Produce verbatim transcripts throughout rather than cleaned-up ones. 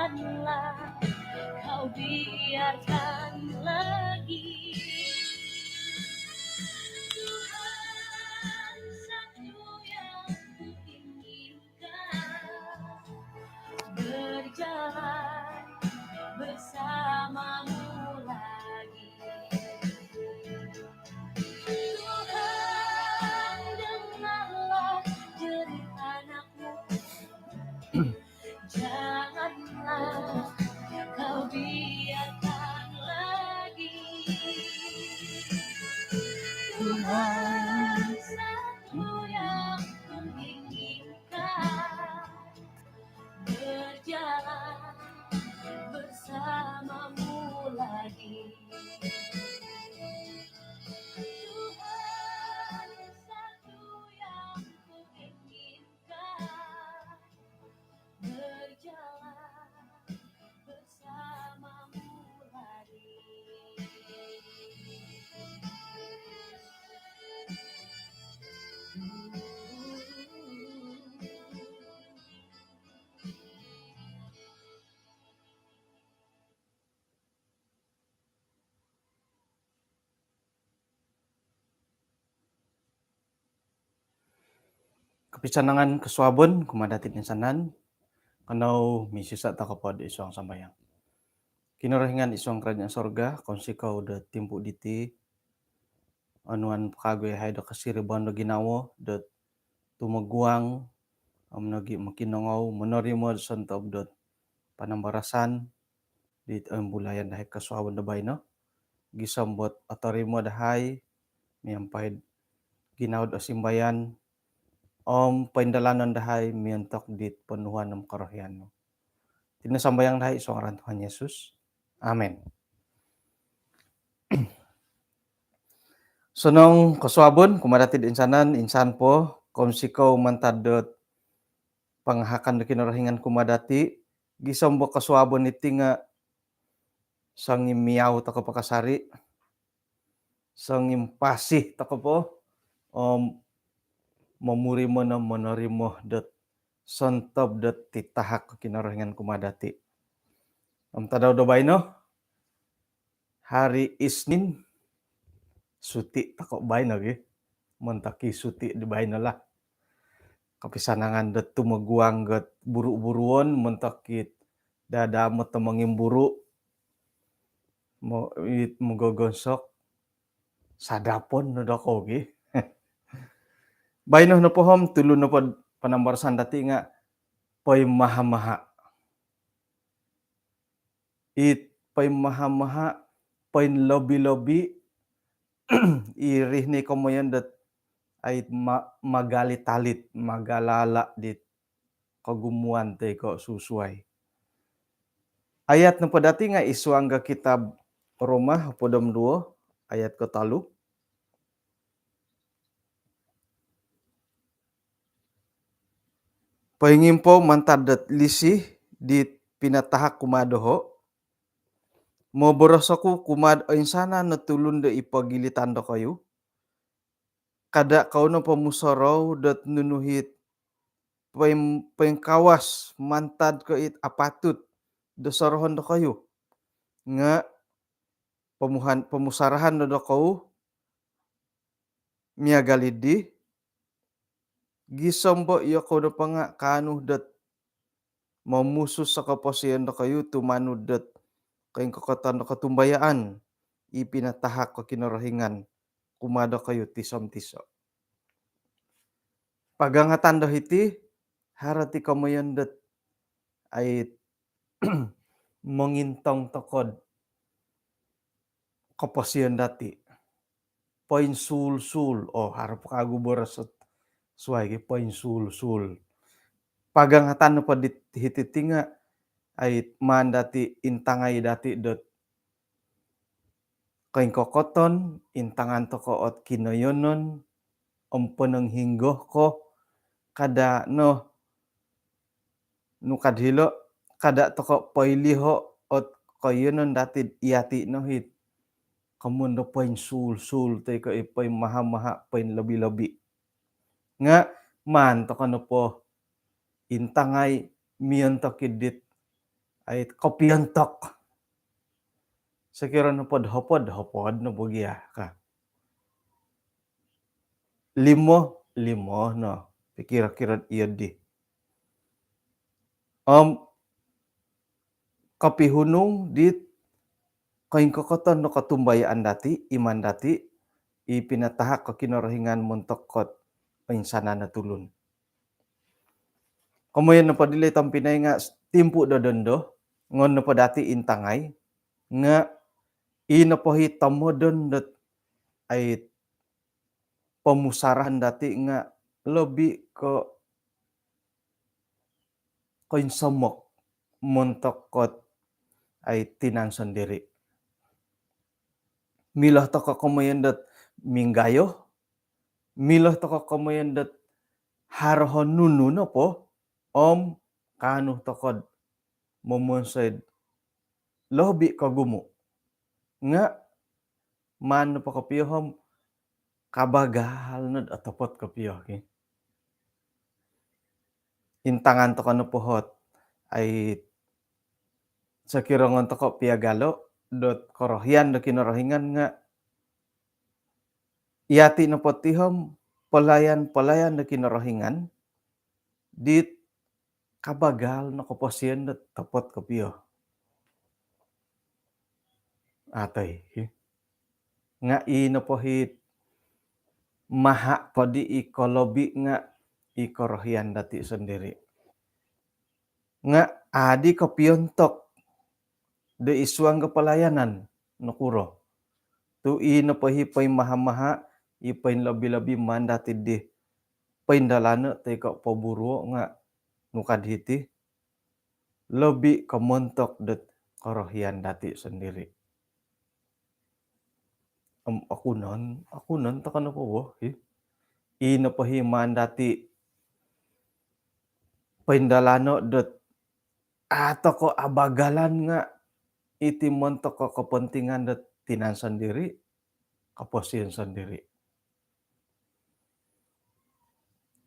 Janganlah kau biarkan lagi. Tuhan satu yang kuinginkan, berjalan bersamamu lagi. Tuhan, dengarlah jerit anakmu. Janganlah kau biarkan lagi. Tuhan satu yang kuinginkan, berjalan bersamamu lagi. Tuhan satu yang kuinginkan, berjalan bersamamu lagi. Kopisanangan kosuabon kumaa dati' toinsanan. Kanou misisa' toko' po id suang sambayang. Kinorohingan id suang karajaan sorga, kounsikou do timpu' diti, onuan po kagu iyahai do kosiribaan do ginawo dot tumoguang om nogi' mokinongou monorimo do sontob dot panambarasan dit oimbulayan dahai kosuabon do baino. Gisom dot otorimo dahai miampai ginawo do osimbayan om poindalanon dahai miontok dit ponuhuan om korohian nu. Iti no sambayang dahai id suang ngaran Tuhan Yesus. Amin. Osonong kosuabon kumaa dati' toinsanan, insan po, kounsikou mantad dot pangahakan do Kinorohingan kumaa dati', gisom bo kosuabon iti nga' songimiau toko' po kasari', songimpasi toko' po, om momurimo no monorimo dot sontob dot titahak Kinorohingan kumaa dati'. Om tadau do baino, hari Isnin, suti' toko' baino gi. Montok i suti' di baino lah. Kopisanangan dot tumoguang dot buru-buruon, montok it dadamot do mongimburu'. Mo-, it mogogonsok. Sadapon no dokou gi. Baino nopo om, tulu nopo panambarasan dati' nga' poimaha-maha. It poimaha-maha, poinlobi-lobi, iri ni komoyon dot ait ma-, magalit-alit, magalala' dit kogumuan toi ko' susuai. Ayat nopo dati' nga' id suang do kitab Roma hopod om duo, ayat kotolu. Poingimpou mantad dot lisi dit pinatahak kumaa doho', moboros oku kumaa'd oinsanan o tulun do id pogilitan dokoyu, kada' kou no pomusorou dot nunu it poim-, poingkawas mantad ko' it apatut do sorohon dokoyu. Nga' pomuhan-, pomusarahan no dokou miagal iddi, gisom bo iyokou nopo nga' kaanu dot momusus o koposion dokoyu tumanud dot koingkokoton do kotumbayaan i pinatahak o Kinorohingan kumaa dokoyu tiso-tiso'. Pagangatan do hiti, haro ti komoyon dot ait mongintong toko'd koposion dati'. Poinsuul-suul. Oh, haro po kagu boros suai gi, poinsuul-suul. Pagangatan nopo dit hiti ti nga' ait maan dati' intangai dati' dot koingkokoton, intangan toko' ot kinoiyonon om ponong hinonggo ko, kada' no, nu kad hilo', kada' toko' poiliho' ot koiyonon dati'd iyati' no it komoyon do poinsuul-suul toi ko' i poimaha-maha, poinlobi-lobi. Nga' maan toko' nopo intangai miontok id dit ai kopiontok. Sokiro nopod hopod, hopod no bo gia ka. Limo, limo no. Pikiro-kiro iyo di. Om kopihunung dit koingkokoton no kotumbayaan dati, iman dati, i pinatahak ko Kinorohingan montok kot oinsanan o tulun. Komoyon nopo dilo tompinai nga timpu do dondo, ngon nopo dati intangai, nga i nopo hi tomodon dot ai pomusarahan dati nga lobi ko koinsomok montok kot ai tinan sondiri. Milo toko komoyon dot minggayo, milo toko komoyon dot haro ho nunu nopo, om kaanu tokod momonsoi'd lobi kogumu. Nga maan nopo kopio om kabagal nod otopot kopio ki. Intangan toko nopo hot ai sokiro ngon toko piagalo dot korohian do Kinorohingan nga iyati nopo ti om pelayan-pelayan do Kinorohingan dit kabagal no koposion dot topot kopio. Atoi, hi. Nga i nopo hi maha podi i kolobi nga i korohian dati sondiri. Nga adi kopiontok do isuang ko pelayanan nokuro. Tu i nopo hi poimaha-maha, i poinlobi-lobi maan dati di poindalano toi ko poburuo nga nukad hiti. Lobi ko montok dot korohian dati sondiri. Om okunon, okunon toko nopo bo, hi. I nopo hi maan dati poindalano dot a toko abagalan nga iti montok ko kepentingan dot tinan sondiri, koposion sondiri.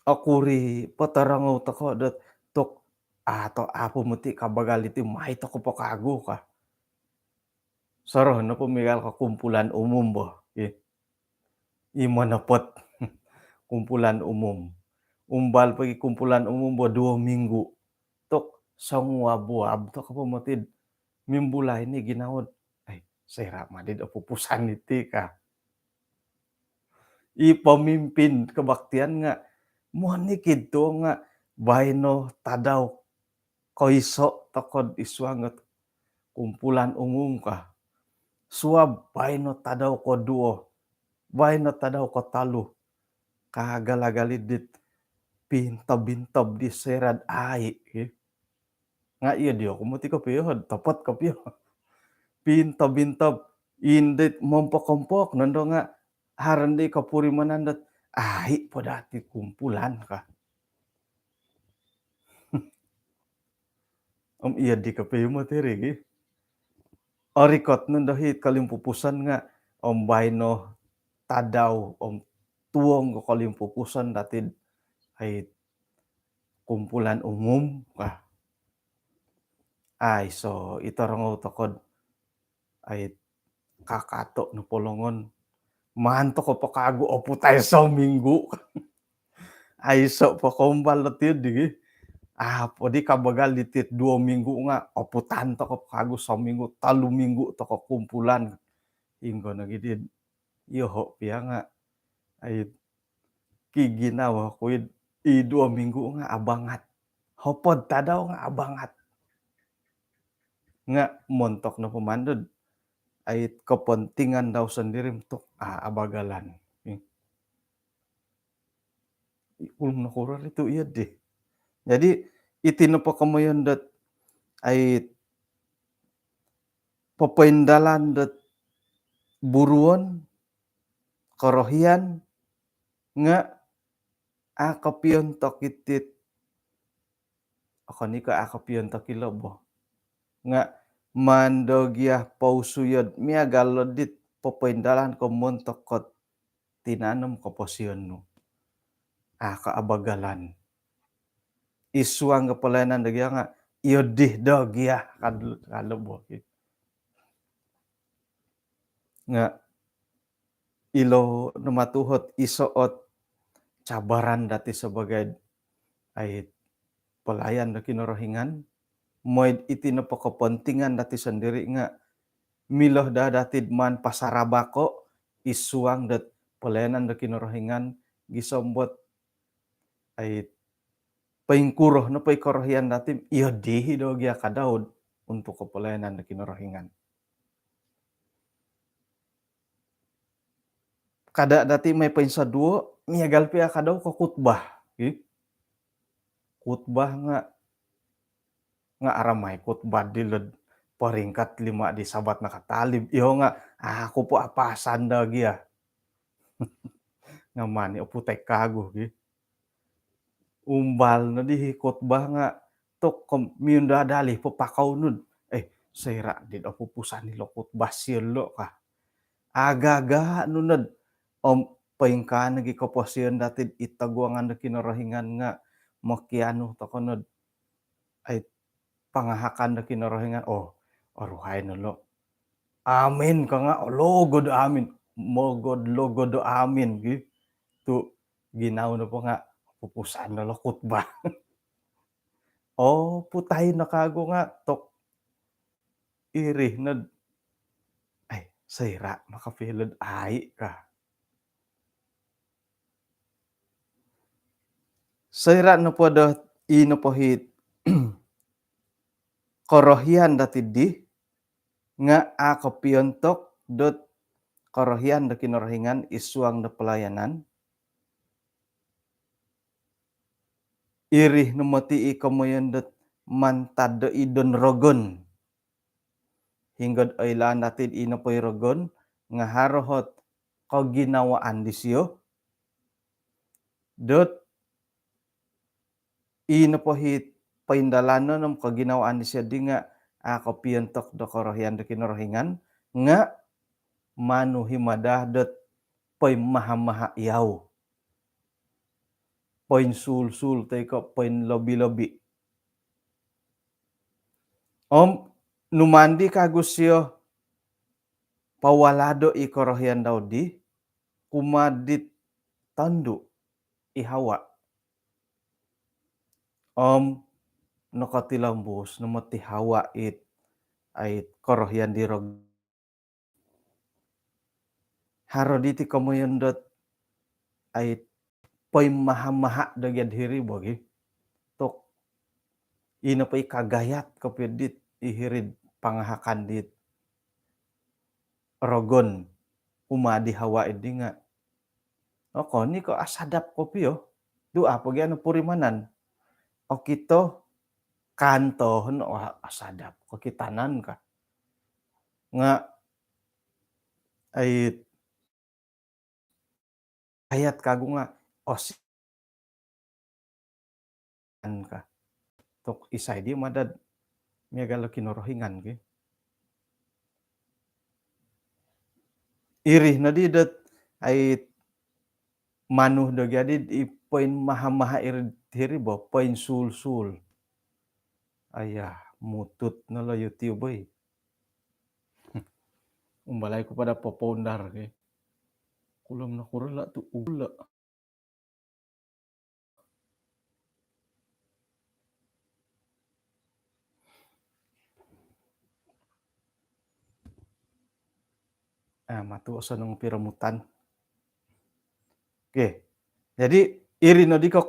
Okuri potorongou toko dot tok ato apo moti kabagal iti mai toko po kagu ka. Soroh nopo miagal ko kumpulan umum bo, hi. I monopot kumpulan umum. Umbal pogi kumpulan umum bo duo minggu. Tok songuab-uab toko po motid mimbulai ni ginawo. Ai, soira madid opupusan iti ka. I pemimpin kebaktian nga monikid tu nga baino tadau koiso tokod isuang ot kumpulan umum ka. Suab baino tadau koduo, baino tadau kotolu. Kagala-gali dit pintob-intob di serad ai, hi. Nga iyo dio kumoti kopio, topot kopio. Pintob-intob indit mompok-ompok nondo nga haro ndi kopurimanan dot ai po dati kumpulan ka. Om iyo di kopio moti ri gi. Orikot nondo hi kolimpupuson nga om baino tadau om tuong ko kolimpupuson dati ai kumpulan umum ka. Aiso i torongou tokod ai kakato nopo longon. Maan toko po kagu oputai sominggu. Aiso po kombal dot iyo di gi. Apo di kabagal diti duo minggu nga oputan toko po kagu sominggu, tolu minggu toko kumpulan. Inggo nogi di yoho pia nga ai kiginawo ku id i duo minggu nga abangat. Hopod tadau nga abangat. Nga montok nopo maan dot ai kepentingan dau sondiri montok a abagalan. Ulung nokuro ri tu iyo di. Jadi iti nopo komoyon dot ai popoindalan dot buruon korohian nga a kopiontok itit. Okon i ko a kopiontok ilo bo. Nga maan do gia pousuyod miagal lo dit popoindalan ko montok kot tinan om koposion nu. A ko abagalan. Isuang ko pelayanan do gia nga iyo dii do gia, ka do, ka do bo. Nga ilo no matu ot iso ot cabaran dati sebagai ai pelayan do Kinorohingan, mooi iti nopo kepentingan dati sendiri nga milo daa dati maan pasarabako id suang dot pelayanan do Kinorohingan gisom dot ai poingkuro nopo i korohian dati, iyo dii do gia ka dau untuk pelayanan do Kinorohingan. Kada dati mooi poinsoduo, miagal pia ka dau ko khutbah. Ih. Khutbah nga, nga aramai khutbah di lod peringkat lima di Sabat nakatalib. Iyo nga, aku po apasan do gia. Nga mani oputai kagu gi. Umbal no di khutbah nga tok kom miundadali po pakau nud. Eh, soira di opupusan ilo khutbah silo ka. Agaga nu nod om poingkaa nogi koposion dati id toguangan do Kinorohingan nga mokianu toko nod ai pangahakan do Kinorohingan. Oh, oruhai no lo. Amin ka nga, oh, logod amin. Mogod logod amin gi. Tu ginawo nopo nga pupusan no lo khutbah. Oh, putai no kagu nga tok iri nod. Ai, soira makapilod ai ka. Soira nopo do i nopo hit korohian dati dii nga a kopiontok dot korohian do Kinorohingan id suang do pelayanan. Iri no moti i komoyon dot mantad do i don rogon. Hinggo do oilaan dati i nopo i rogon nga haro ot koginawaan disio dot i nopo hit poindalanon om koginawaan disio dii nga a kopiontok do korohian do Kinorohingan nga manu hi mada dot poimaha-maha iyau. Poinsuul-suul toi ko poinlobi-lobi. Om numaan di kagu sio pawalado i korohian dau dii kumaa dit tondu i Hawa. Om nokotilombus no moti Hawa it, ai, korohian di rogon. Haro diti komoyon dot ai poimaha-maha do gia diri bo gi. Tok i nopo i kagayat kopio dit i hiri'd pangahakan dit rogon kumaa di Hawa dii nga. Okon i ko asadap kopio. Tu a po gia nopurimanan. Okito kanto no, wah, asadap kokitanan ka. Nga ai ayat kagu nga osi an ka. Tok isai di mada miagal do Kinorohingan ki. Iri no di dot ai manu do gia di i poimaha-maha iri hiri bo, poinsuul-suul. Ayah, mutut no lo YouTube oi. Umbalai ku pada popoundar ke. Kulom no kurula tu ula. Ah, matu osonong piromutan. Okey. Jadi iri no di ko